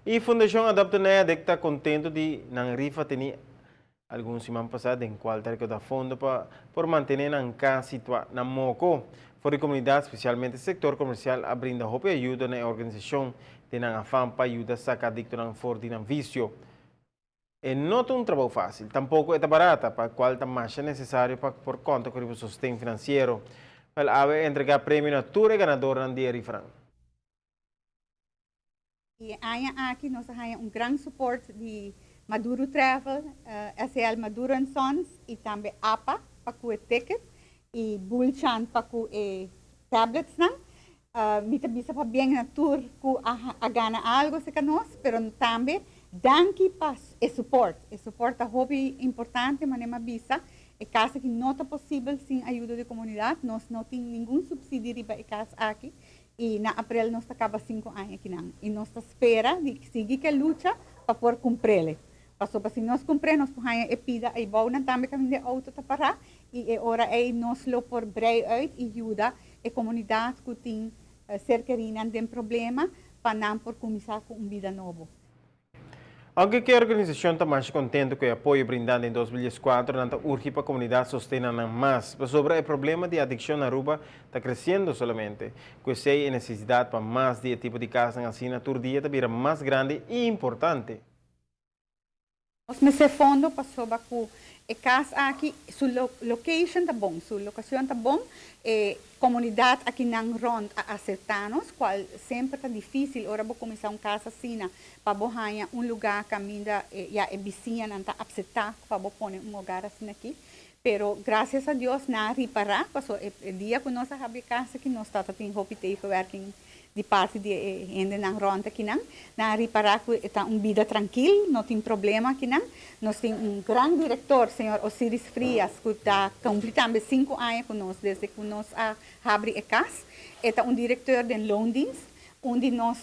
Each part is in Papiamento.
E Fundacion Adopt an Addict ta contento di nan rifa teni algun siman pasa den cual ta recauda fondo pa por mantene nan cas situa na Moko. For di comunidad, specialmente sector comercial a brinda hopi ayudo na e organisacion den nan afan pa yuda saca adictonan for di nan vicio. E no ta un trabou fácil, tampoco e ta barata, pa cual ta masha necesario pa por conta cu riba sosten financiero. Wel awe a entrega premio na tur e ganadornan di e rifanan. E aña aki nos a haña un gran support di Maduro Travel, SL Maduro and Sons y tambe APA pa cu e ticket y Bulchan pa cu e tabletsnan. Mi ta bisa pabien na tur cu a gana algo cerca nos, pero tambe danki pa e support. E support ta hopi importante, manera mi a bisa. E cas aki no ta posibel sin ayudo di comunidad. Nos no tin ningun subsidio riba e cas aki. Y na april nos ta caba 5 aña akinan. Y nos ta spera di sigui cu e lucha pa por cumpri. Paso pa si nos cumpri, nos por e pida y bounan tambe caminda e auto ta para y e ora ey nos lo por brei uit y yuda e comunidad cu tin ser kerinan den problema pa nan por cuminsa cu un bida nobo. Aunke e organisacion ta mas contento cu e apoyo brinda den 2014, nan ta urgi pa e comunidad sostene mas. Pasobra e problema di adiccion na Aruba ta creciendo solamente. Cu e necesidad pa mas di tipo di cas asina, tur dia ta bira mas grandi y importante. Nos mester fondo pasobra cu e cas aki, su location ta bon, su locacion ta bon, e comunidad akinan rond a acepta nos, cual semper ta dificil, ora bo cuminsa un cas asina, pa bo haña un lugar caminda ya e bisiñanan ta acepta pa bo pone un hogar asina aki. Pero gracias a Dios nan a ripara, paso e dia cu nos a habri cas aki nos tata tin hopi tegenwerking di parti di hendenan rond akinan. Nan a ripara cu ta un bida trankil, no tin problema akinan. Nos tin un gran director, señor Osiris Frias, cu ta completando 5 aña cu nos desde cu nos a habri e cas. E ta un director di loondienst, unda nos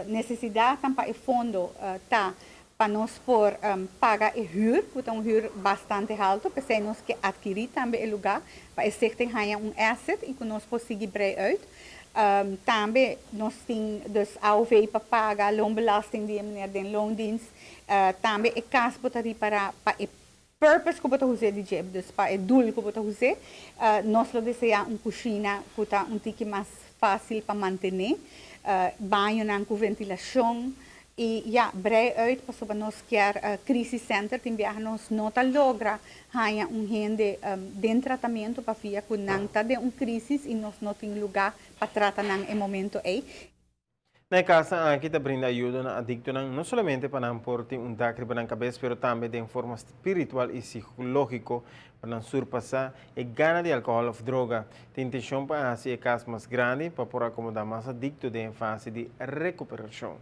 necesidad pa e fondo ta pa nos por paga e huur, cu ta un huur bastante halto, pasobra nos kier adkiri tambe e lugar, pa e stichting haya un asset y cu nos por sigui brei uit. Tambe nos tin dus AOV pa paga, loonbelasting di meneer den loondienst. Tambe e cas bo ta ripara pa e purpose cu bo ta usa di dje, dus pa e doel cu bo ta usa, nos lo desea un cushina cu ta un tiki mas facil pa mantene, bañonan cu ventilacion, y ja, brei uit pasobra nos kier crisis center, tin biaha nos no ta logra haña un hende den tratamento pa via cu nan ta den un crisis y nos no tin lugar pa trata nan e momento ey. Na cas aki ta brinda ayudo na adictonan, no solamente pa nan por tin un dak riba nan cabes, pero tambe di forma spiritual y psicologico pa nan surpasa e gana di alcohol of droga. Tin intencion pa haci e cas mas grandi pa por acomoda mas adicto den fase di recuperacion.